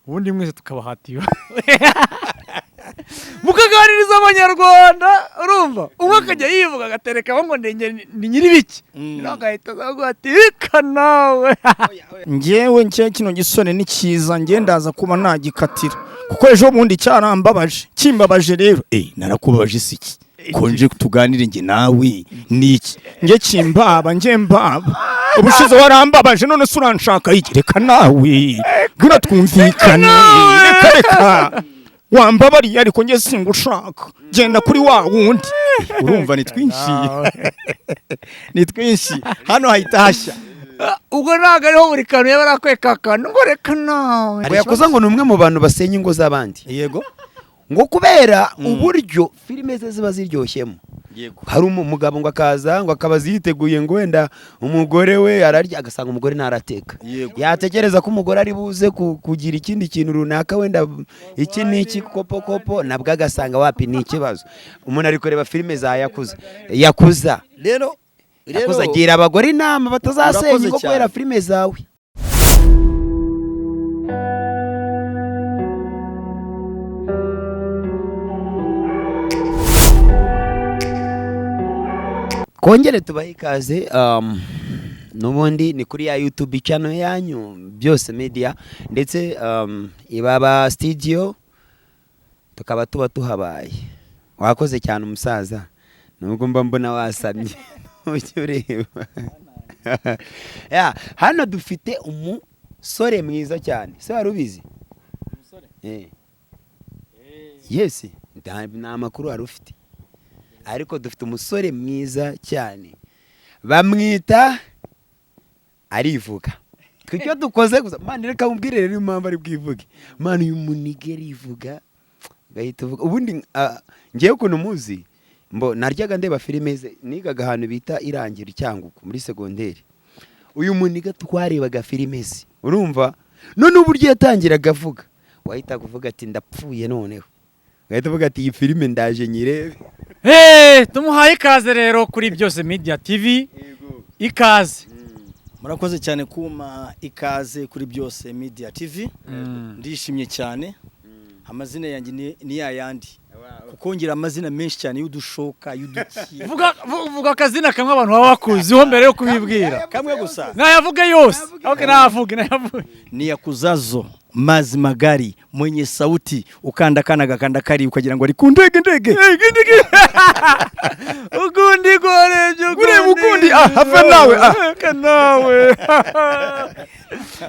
Ubundi mwese tukabahatiye mukaganiriza Abanyarwanda. Urumva, umwe akajya yivuga agaterekaho ngo ni nyir'ibiki, noneho agahita avuga ati: "Reka nawe." Ngewe njye kino gisore ni cyiza, nge ndaza kuba nagikatira kuko ejo bundi cyarambabaje, kimbabaje rero. Narakubabaje si iki konje tuganire njye nawe niki? Nge kimbaba, nge mbaba ubushize warambabaje, none se uranshaka iki? Reka nawe, ngwino twumvikane. Reka reka, wambabariye, ariko nge singushaka, genda kuri wa wundi. Urumva ni twinshi, ni twinshi, hano hahita hashya. Ubwo ntabwo ariho buri kantu yaba arakweka akantu ngo reka nawe. Ngo yakoze, ngo ni umwe mu bantu basenya ingo z'abandi, ngo kubera uburyo filime ze ziba ziryoshemo. Hari umugabo ngo akaza, ngo akaba yiteguye ngo wenda umugore we ararya, agasanga umugore ntarateka. Yatekereza ko umugore ari buze kugira ikindi kintu runaka, wenda iki n'iki, kopo kopo, nabwo agasanga wapi, ni ikibazo. Umuntu ari kureba filime za Yakuza. Yakuza, Rero Yakuza, agira abagore inama batazasenya Urakoze ingo kubera cyane. filime zawe. Kongere tubahe ikaze, n'ubundi ni kuri ya YouTube channel yanyu Byose Media, ndetse Ibaba Studio tukaba tuba tuhabaye. Wakoze cyane umusaza, nubwo mba mbona wasamye ujye ureba. Ya, hano dufite umusore mwiza cyane. Se wari ubizi? Yes, nta makuru wari ufite, ariko dufite umusore mwiza cyane, bamwita arivuga. Twe icyo dukoze gusa, man, reka mubwire rero impamvu ari bwivuge. Man, uyu munigga arivuga ugahita uvuga. Ubundi ngewe ukuntu muzi, mbo naryaga ndeba filime ze, nigaga ahantu bita Irangira Cyangugu muri segonderi. Uyu munigga twarebaga filime ze, urumva none uburyo yatangiraga avuga, wahitaga uvuga ati: "Ndapfuye." Noneho ugahita uvuga ati: "Iyi filime ndaje nyirebe." Tumuhaye ikaze rero kuri Byose Media TV, ikaze. Murakoze cyane kuma ikaze kuri Byose Media TV. Ndishimye cyane. Amazina yanjye ni ya yandi, kuko ngira amazina menshi cyane y'udushoka, y'uduki. Vuga akazina kamwe abantu baba bakuziho mbere yo kubibwira. Kamwe gusa? Nayavuge yose. Okay, nayavuge, nayavuge. Ni Yakuzazo Mazi Magari, mwenye sauti ukanda kana gakanda kari ukagira ngo ari ku ndege ndege. Ukundi gorebye. Ureba ukundi, ah, have nawe, ah. Reka nawe.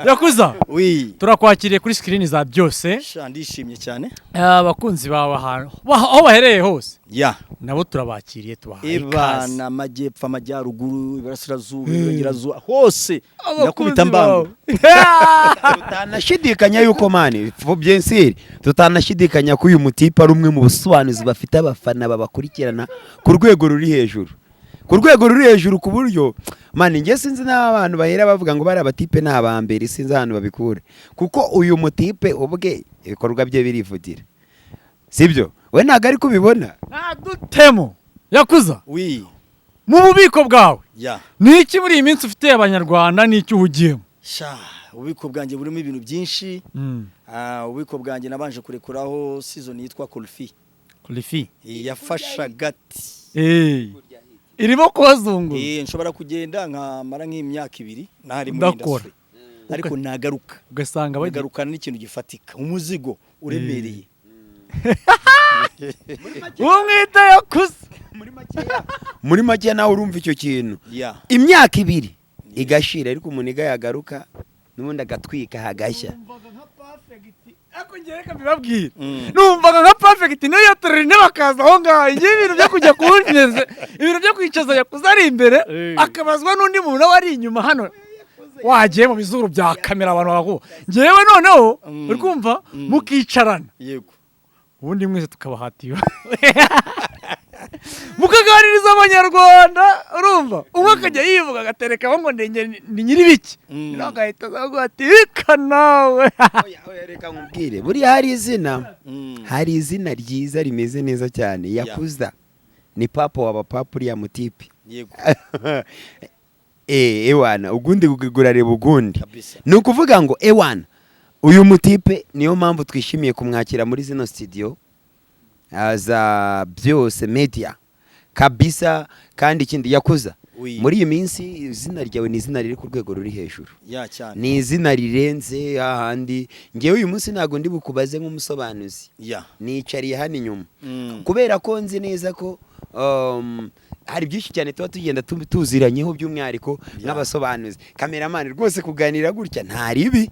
Yakuza, Oui. turakwakiriye kuri screen za Byose. Sha, ndishimye cyane. Abakunzi bawe ahantu aho bahereye hose nabo turabakiriye, tubahaye ikaze. Ibana, amajyepfo, amajyaruguru, iburasirazuba, iburengerazuba, hose Abakunzi ndakubita mbangu. bawe. Tutanashidikanya yuko, man, bien sûr, tutanashidikanya ko uyu mutipe ari umwe mu busobanuzi bafite abafana babakurikirana ku rwego ruri hejuru, ku rwego ruri hejuru, ku buryo, man, njye sinzi n'aho abantu bahera bavuga ngo bari abatipe ni abambere, sinzi ahantu babikura, kuko uyu mutipe ubwe ibikorwa bye birivugira. Sibyo? We ntabwo ari kubibona. Ntadutemo, Yakuza. Oui. Mu bubiko bwawe ni iki muri iyi minsi ufitiye Abanyarwanda n'icyo uhugiyemo? Sha, ububiko bwanjye burimo ibintu byinshi. Ububiko bwanjye nabanje kurekuraho season yitwa Kulfi. Kurifi. Yafashe agati. Irimo kubazunguza. Nshobora kugenda nkamara nk'imyaka 2 ntari muri Udakora. industry, ariko nagaruka, ugasanga bagiye nagarukana n'ikintu gifatika, umuzigo uremereye. Umwita Yakuza. Muri make nawe urumva icyo kintu. Imyaka 2 igashira, ariko umunigga yagaruka n'ubundi agatwika hagashya. Numvaga nka Perfect, ariko ngewe reka mbibabwire, numvaga nka Perfect niyo yaterera intebe akaza aho ngaho. Ngewe ibintu byo kujya kunyeze, ibintu byo kwicaza Yakuza ari imbere, akabazwa n'undi muntu nawe ari inyuma hano, wagiye mu bizuru bya kamera abantu barakuba. Ngewe noneho uri kumva mukicarana, ubundi mwese tukabahatiye mukaganiriza Abanyarwanda. Urumva, umwe akajya yivuga agaterekaho ngo ni nyir'ibiki, noneho agahita avuga ati: "Reka nawe." Oya, oya, reka nkubwire, buriya hari izina, hari izina ryiza rimeze neza cyane. Yakuza ni papa wa papa, uriya mutipe. Ewana, ugundi urareba ugundi. Kabisa. Ni ukuvuga ngo, ewana, Uyu mutipe niyo mpamvu twishimiye kumwakira muri zino studio za Byose Media kabisa. Kandi ikindi, Yakuza, Oui. muri iyi minsi izina ryawe ni izina riri ku rwego ruri hejuru. Ya, cyane. Ni izina rirenze hahandi. Ngewe uyu munsi ntabwo ndi bukubaze nk'umusobanuzi, nicariye hano inyuma kubera ko nzi neza ko hari byinshi cyane tuba tugenda tuziranyeho, by'umwihariko nk'abasobanuzi. Cameraman, rwose kuganira gutya nta ribi.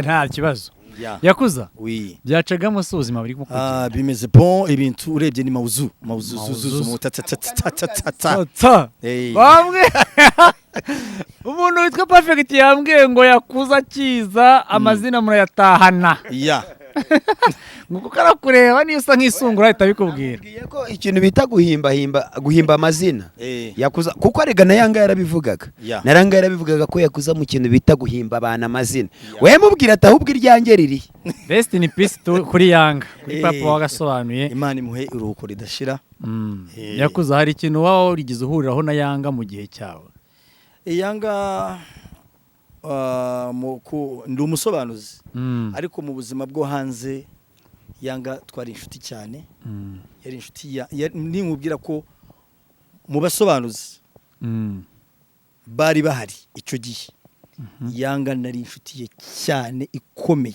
Nta kibazo. Ya. Yakuza, Oui. byacagamo se, ubuzima buri Ah, bimeze bon, ibintu urebye ni mawuzu mawuzu Mawuzu. zuzu mu ta ta ta ta ta ta ta. Ta. Eh. Bamwe, umuntu witwa Perfect yambwiye ngo Yakuza akiza amazina murayatahana, ngo kuko arakureba niyo usa nk'isungura ahita abikubwira. Nakubwiye ko ikintu bita guhimbahimba, guhimba amazina, Yakuza, kuko arega na Yanga yarabivugaga, na Yanga yarabivugaga ko Yakuza mu kintu bita guhimba abantu amazina. We mubwira ati ahubwo iryanjye riri. Rest in peace kuri Yanga, kuri papa wagasobanuye. Imana imuhe iruhuko ridashira. Yakuza, hari ikintu waba warigeze uhuriraho na Yanga mu gihe cyawe? Yanga, ndi umusobanuzi, ariko mu buzima bwo hanze Yanga twari inshuti cyane. Yari inshuti ninkubwira ko mu basobanuzi bari bahari icyo gihe, Yanga nari inshuti ye cyane ikomeye.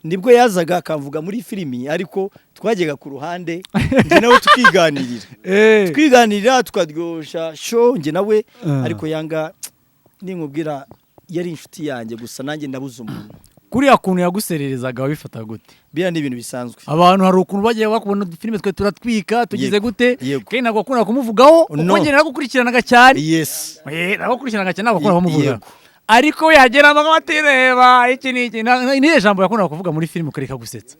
Nibwo yazaga akamvuga muri filimi, ariko twajyaga ku ruhande njye nawe tukiganirira, twiganirira, tukaryosha show njye nawe. Ariko Yanga, ninkubwira, yari inshuti yanjye, gusa nanjye ndabuze umuntu. Kuriya kuntu yagusererezaga wabifata gute? Biriya ni ibintu bisanzwe. Abantu hari ukuntu bagiye bakubona udufilime twe turatwika tugize gute, kandi ntabwo wakunda kumuvugaho kuko No. njye naragukurikiranaga cyane. Naragukurikiranaga cyane, ntabwo wakunda kumuvuga, ariko we yageramo ati reba iki n'iki. Nihe jambo yakundaga kuvuga muri filime ukareka gusetsa?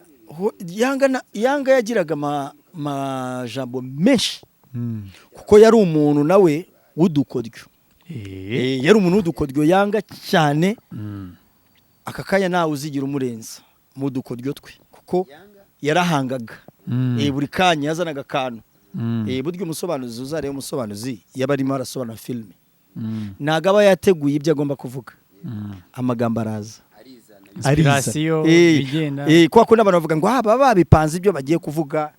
Yanga Yanga yagiraga amajambo menshi kuko yari umuntu nawe w'udukoryo. Yari umuntu w'udukoryo Yanga cyane. Aka kanya ntawe uzigira umurenza mu dukoryo twe kuko yarahangaga. Buri kanya yazanaga akantu. Burya umusobanuzi, uzareba umusobanuzi yaba arimo arasobanura filime, ntabwo aba yateguye ibyo agomba kuvuga, amagambo araza. Inspiration, bigenda. Kubera ko n'abantu bavuga ngo baba babipanze ibyo bagiye kuvuga.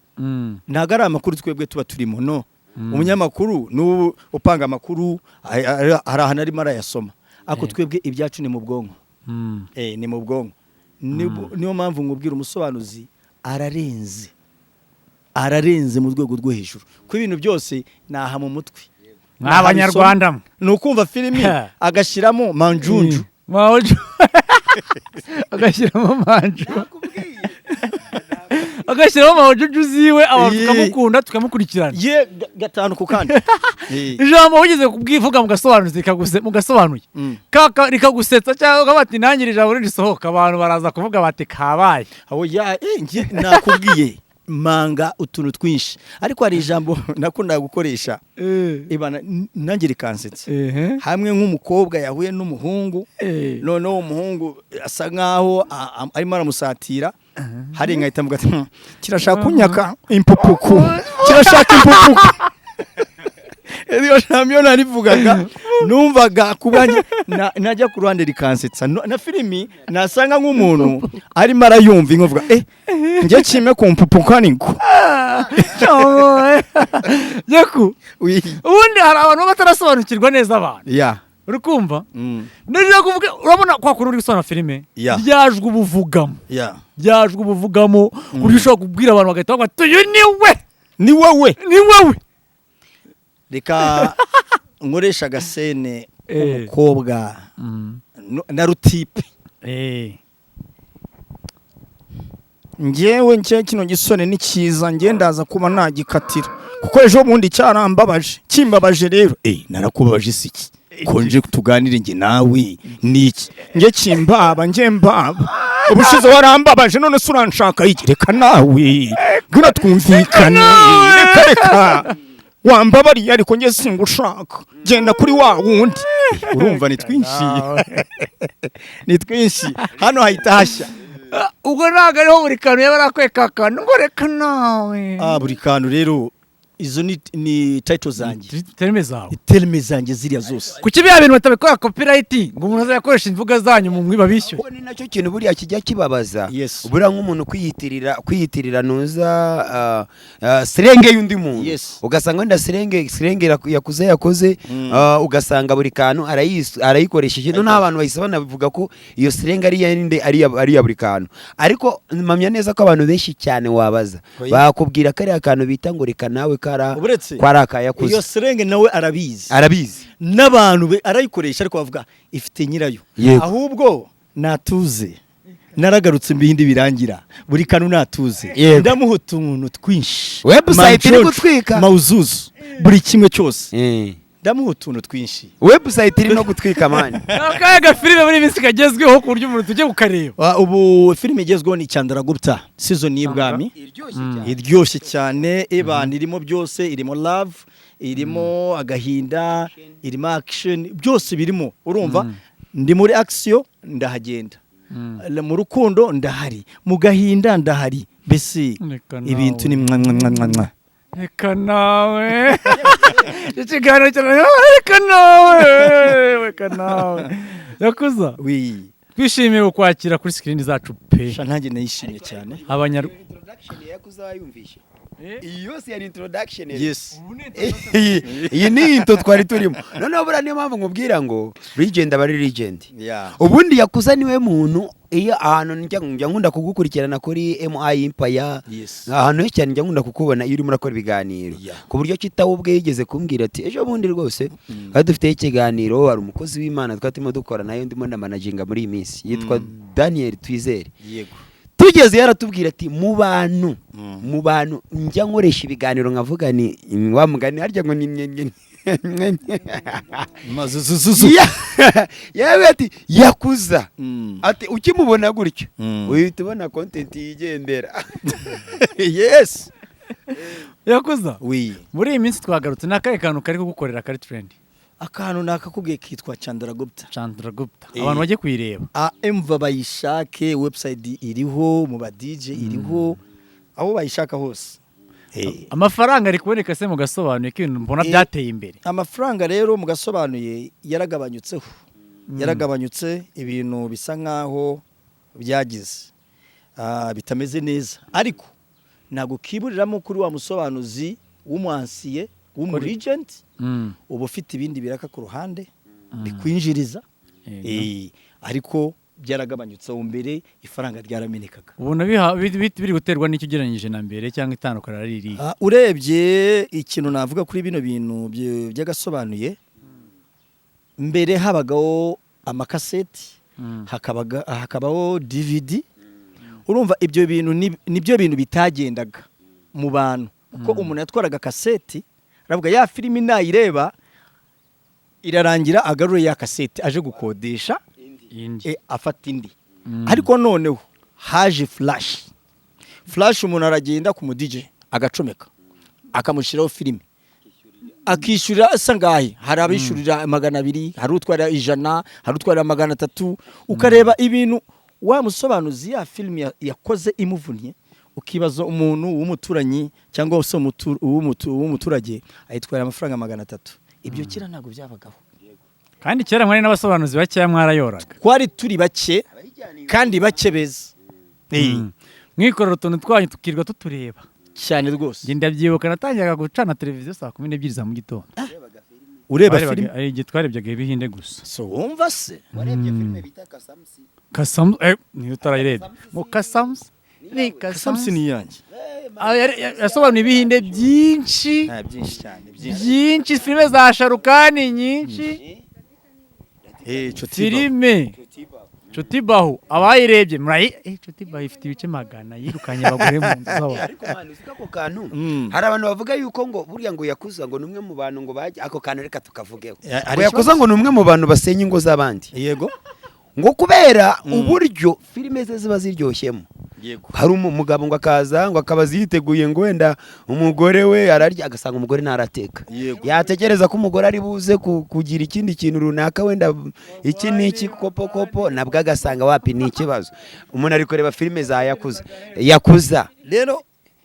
Ntabwo ari amakuru twebwe tuba turimo, no umunyamakuru n'ubu upanga amakuru hari ahantu arimo arayasoma, ariko twebwe ibyacu ni mu bwonko. Ni mu bwonko. Niyo mpamvu nkubwira umusobanuzi ararenze, ararenze mu rwego rwo hejuru, kuko ibintu byose ni aha mu mutwe. Mwa Abanyarwanda mwe. Ni ukumva filimi agashyiramo manjunju. Manju, agashyiramo manju, agashyiramo manjuju ziwe, abantu tukamukunda, tukamukurikirana. Ye gatanu ku kandi. Ijambo wigeze kubwivuga mugasobanuza mugasobanuye kaka rikagusetsa, cyangwa ukavuga ati nanjye iri jambo nirisohoka abantu baraza kuvuga bati kabaye? Aho ya, njye nakubwiye manga utuntu twinshi, ariko hari ijambo nakundaga gukoresha ibana nanjye rikansetsa, hamwe nk'umukobwa yahuye n'umuhungu, noneho umuhungu asa nkaho arimo aramusatira, hari nkahita mvuga ati: kirashaka kunyaka impupuku, kirashaka impupuku." Iyo jambo iyo narivugaga numvaga kuba najya ku ruhande rikansetsa. Na filimi nasanga nk'umuntu arimo arayumva inkuvuga njye kime ku mpupuku ariko. Yaku, ubundi hari abantu baba batarasobanukirwa neza abantu, uri kumva? Neza kuvuga, urabona kwa kuntu uri gusobanura filime, ryajwe ubuvugamo, ryajwe ubuvugamo ku buryo ushobora kubwira abantu bagahita bavuga ati uyu ni we. Ni wowe. Ni wowe. Reka nkoresha agasene k'umukobwa na rutipe. Njyewe njye kino gisore ni cyiza, njye ndaza kuba nagikatira kuko ejo bundi cyarambabaje. Kimbabaje rero, narakubabaje si iki ko nje tuganire njye nawe niki? Njye kimbaba, njye mbaba, ubushize warambabaje, none se uranshaka iki? Reka nawe ngwino twumvikane. Reka reka, wambabariye, ariko njye singushaka, genda kuri wa wundi. Urumva ni twinshi, ni twinshi, hano hahita hashya. Ubwo ntabwo ariho buri kantu yaba arakweka akantu ngo reka nawe. Ah, buri kantu rero Izo ni title zanjye. Terme zawe. Terme zanjye ziriya zose. Kuki bya bintu batabikora copyright, ngo umuntu azakoresha imvuga zanyu mu mwiba bishyuye? Kuko ni nacyo kintu buriya kijya kibabaza. Buriya nk'umuntu kwiyitirira nuza slang y'undi muntu, ugasanga wenda slang yakuze yakoze, ugasanga buri kantu arayikoresheje. Noneho abantu bahise banavuga ko iyo slang ari iya nde, ari iya buri kantu. Ariko mpamya neza ko abantu benshi cyane wabaza, bakubwira kariya kantu bita ngo "Reka nawe" kara Uretse ko ari akayakuze. iyo slang nawe arabizi. Arabizi. N'abantu be arayikoresha, ariko bavuga ifite nyirayo. Ahubwo natuze, naragarutse, mbindi birangira buri kantu natuze. Ndamuha utuntu twinshi. Website iri Manjonjo, gutwika. mawuzuzu, buri kimwe cyose ndamuha utuntu twinshi. Website iri no gutwika, man. Akahe gafilime muri iyi minsi kagezweho ku buryo umuntu tujye kukareba? Ubu filime igezweho ni Chandragupta, season y'ibwami, iryoshye cyane. Ebana, irimo byose, irimo love, irimo agahinda, irimo action, byose birimo. Urumva ndi muri action, ndahagenda, mu rukundo ndahari, mu gahinda ndahari, mbese Reka nawe. ibintu ni mwa mwa mwa mwa mwa. Reka nawe, icyo kiganiro cyane. Reka nawe, reka nawe, Yakuza. Oui. Twishimiye kukwakira kuri screen zacu pe. Sha, nanjye nayishimye cyane. Abanyarwanda. Introduction yakuze wayumvishe? Iyi yose yari introduction. Yes. Iyi ni into twari turimo. Noneho buriya niyo mpamvu nkubwira ngo legend aba ari legend. Ubundi Yakuza niwe muntu, iyo ahantu njya nkunda kugukurikirana kuri MI Empire, ahantu henshi cyane njya nkunda kukubona iyo urimo urakora ibiganiro, ku buryo Kitawe ubwe yigeze kumbwira ati ejo bundi rwose twari dufiteho ikiganiro, hari umukozi w'Imana twari turimo dukora nayo, ndimo ndamanaginga muri iyi minsi, yitwa Daniel Twizere. Tugeze yaratubwira ati mu bantu mu bantu njya nkoresha ibiganiro, nkavuga ni wa mugani harya ngo ni Mazuzuzuzu. Yewe, ati Yakuza, ati ukimubona gutyo uhita ubona content yigendera. Yakuza. Oui. Muri iyi minsi twagarutse, ni akahe kantu kari kugukorera kari trend? Akantu nakakubwiye kitwa Chandragupta. Chandragupta. Abantu bajye kuyireba. Emva bayishake, website iriho, mu ba DJ iriho, aho bayishaka hose. Amafaranga ari kuboneka se mugasobanuye, ko ibintu mbona byateye imbere? Amafaranga rero mugasobanuye yaragabanyutseho, yaragabanyutse, ibintu bisa nkaho byagize bitameze neza, ariko ntabwo kiburiramo kuri wa musobanuzi w'umwansiye w'umuregent, uba ufite ibindi biraka ku ruhande bikwinjiriza. Ariko byaragabanyutse, ubu mbere ifaranga ryaramenekaga. Ubona biri guterwa n'icyo ugereranyije na mbere, cyangwa itandukaniro ari irihe? Urebye ikintu navuga kuri bino bintu by'agasobanuye, mbere habagaho amakaseti, hakabaho DVD. Urumva ibyo bintu nibyo bintu bitagendaga mu bantu, kuko umuntu yatwaraga kaseti aravuga ya filimi nayireba irarangira, agarure ya kaseti aje gukodesha indi. Afata indi. Ariko noneho haje flash. Flash, umuntu aragenda ku mu DJ agacomeka, akamushyiraho filime, akishyura asa ngahe. Hari abishyurira 200, hari utwara 100, hari utwara 300. Ukareba ibintu wa musobanuzi ya filime yakoze imuvunnye, ukibaza umuntu w'umuturanyi cyangwa se w'umuturage ayitwara amafaranga 300. Ibyo kera ntabwo byabagaho. Kandi kera mwari n'abasobanuzi bakeya, mwarayoraga. Twari turi bake, kandi bake beza. Mwikorera utuntu twanyu tukirwa tutureba. Cyane rwose. Njye ndabyibuka, natangiraga gucana televiziyo saa 12 za mu gitondo. Ureba Twarebaga- filime. Hari igihe twarebyaga ibihinde gusa. So wumva se? Warebye filime bita Kasamusi? Kasamu, niyo utarayirebye ngo Kasamusi ni Kasamusi ni iyanjye. Ah, yasobanuye ibihinde byinshi. Byinshi cyane, byinshi. Byinshi, filime za Sharukani nyinshi. Choti. Filime Chutibahu, abayirebye murayi, Chutibahu ifite ibice 100, yirukanye abagore mu nzu zabo. Ariko man, uzi ko ako kantu hari abantu bavuga yuko ngo burya ngo Yakuza ngo ni umwe mu bantu ngo bajya, ako kantu reka tukavugeho, Hari ngo Yakuza ikibazo? ngo ni umwe mu bantu basenya ingo z'abandi, ngo kubera uburyo filime ze ziba ziryoshemo. Hari umugabo ngo akaza ngo akaba yiteguye ngo wenda umugore we ararya, agasanga umugore ntarateka. Yatekereza ko umugore ari buze kugira ikindi kintu runaka, wenda iki n'iki, kopo kopo, nabwo agasanga wapi, ni ikibazo. Umuntu ari kureba filime za Yakuza, Yakuza. Rero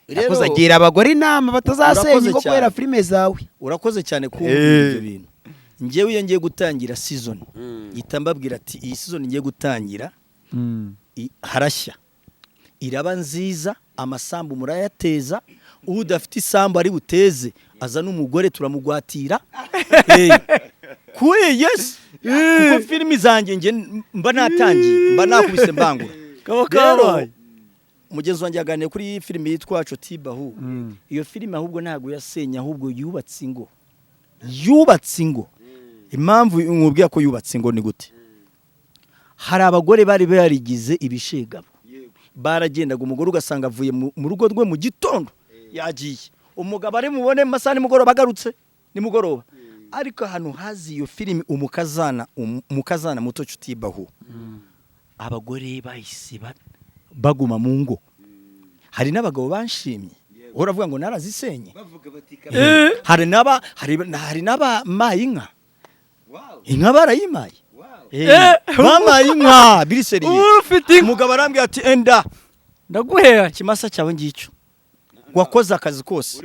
Rero- Yakoze agira abagore inama batazasenya Urakoze ingo kubera cyane. filime zawe. Urakoze cyane kumbwira ibyo bintu. Njyewe iyo ngiye gutangira season, ihita mbabwira ati: "Iyi season ngiye gutangira, harashya, iraba nziza, amasambu murayateza. Udafite isambu ari buteze aza n'umugore turamugwatira." Kuri yes, kuko filimi zanjye njye mba natangiye, mba nakubise mbangura. Kaba Rero, kabaye. mugenzi wanjye yaganiriye kuri filimi yitwa Choti Bahu. Iyo filimi ahubwo ntabwo yasenye, ahubwo yubatse ingo, yubatse ingo. Impamvu nkubwira ko yubatse ingo ni gute? Hari abagore bari barigize ibishegabo, baragendaga, umugore ugasanga avuye mu rugo rwe mu gitondo yagiye, umugabo ari mubone mu masaha nimugoroba agarutse nimugoroba. Ariko ahantu hazi iyo filimi umukazana, umukazana muto Choti Bahu, abagore bahise baguma mu ngo. Hari n'abagabo banshimye, uravuga ngo narazisenye. Hari n'abamaye inka, inka barayimaye. Bamaye inka biriseriye. Ubu ufite inka. Umugabo arambwira ati: "Enda Ndaguhera. ikimasa cyawe ngicyo, wakoze akazi kose."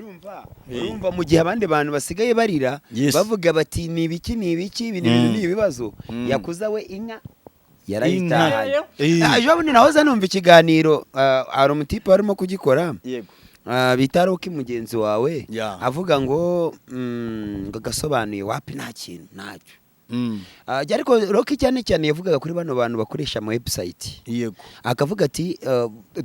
Urumva mu gihe abandi bantu basigaye barira, bavuga bati: "Ni ibiki, ni ibiki, ibi ni ibintu, ni ibibazo," yakuza we inka yarayitahanye. Ejo bundi nahoze numva ikiganiro, hari umutipe warimo kugikora, bita Roki mugenzi wawe, avuga ngo ngo gasobanuye wapi, nta kintu ntacyo. Ariko Roki cyane cyane yavugaga kuri bano bantu bakoresha ama website, akavuga ati: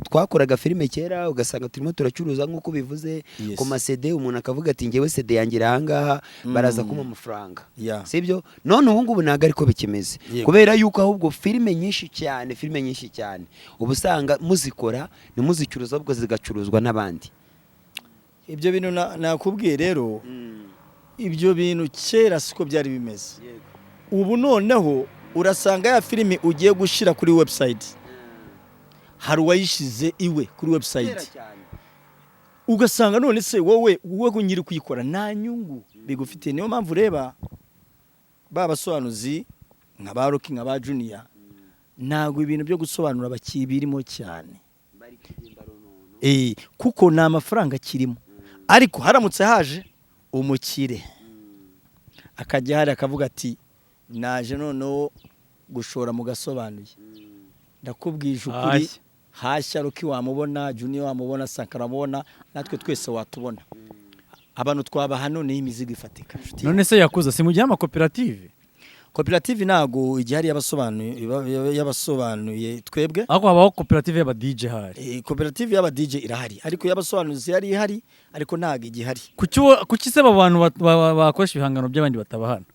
"Twakoraga filime kera, ugasanga turimo turacuruza nk'uko bivuze ku ma CD, umuntu akavuga ati: 'Ngewe CD yanjye iri ahangaha, baraza kumpa amafaranga.' Sibyo? None ubu ngubu ntabwo ariko bikimeze, kubera yuko ahubwo filime nyinshi cyane, filime nyinshi cyane uba usanga muzikora ntimuzicuruza, ahubwo zigacuruzwa n'abandi." Ibyo bintu nakubwiye rero, ibyo bintu kera siko byari bimeze. Ubu noneho urasanga ya filimi ugiye gushyira kuri website, hari uwayishize iwe kuri website, ugasanga none se wowe nyiri kuyikora nta nyungu bigufitiye. Niyo mpamvu ureba ba basobanuzi nka ba Rocky, nka ba Junior, ntabwo ibintu byo gusobanura bakibirimo cyane, kuko nta mafaranga akirimo. Ariko haramutse haje umukire akajya hari akavuga ati: "Naje noneho gushora mu gasobanuye," ndakubwije ukuri, Hashya. hashya. Rocky wamubona, Junior wamubona, Sankara wamubona, natwe twese watubona. Abantu twabaha noneho imizigo ifatika, nshuti. None se yakuza, si mugihe amakoperative? Koperative ntabwo igihari y'abasobanuye twebwe. Ariko habaho koperative y'aba DJ hari. Koperative y'aba DJ irahari, ariko y'abasobanuzi yari ihari, ariko ntabwo igihari. Kuki se abo bantu bakoresha ibihangano by'abandi batabahana?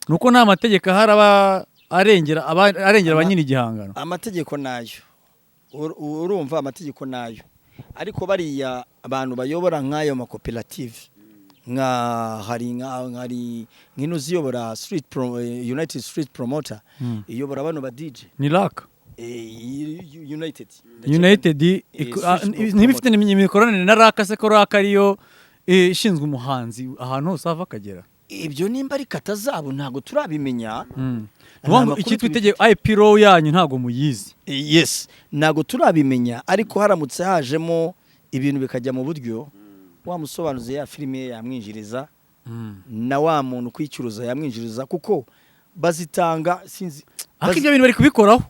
Ni uko nta mategeko ahari aba arengera ba nyiri igihangano? Amategeko nayo. Urumva amategeko nayo, ariko bariya abantu bayobora nk'ayo makoperative, nka hari nka hari nk'ino ziyobora street pro, United Street Promoter, iyobora bano ba DJ. Ni raka. United. United Street ntibifite imikoranire na raka se, ko raka ariyo ishinzwe umuhanzi ahantu hose ava akagera? Ibyo nimba ari kata zabo ntabwo turabimenya. Ni ukuvuga ngo Nta makuru. icyitwa itegeko IP law yanyu ntabwo muyizi? Yes, ntabwo turabimenya, ariko haramutse hajemo ibintu bikajya mu buryo, wa musobanuzi ya filime ye yamwinjiriza, na wa muntu kwicuruza yamwinjiriza, kuko bazitanga sinzi. Ariko ibyo bintu bari kubikoraho.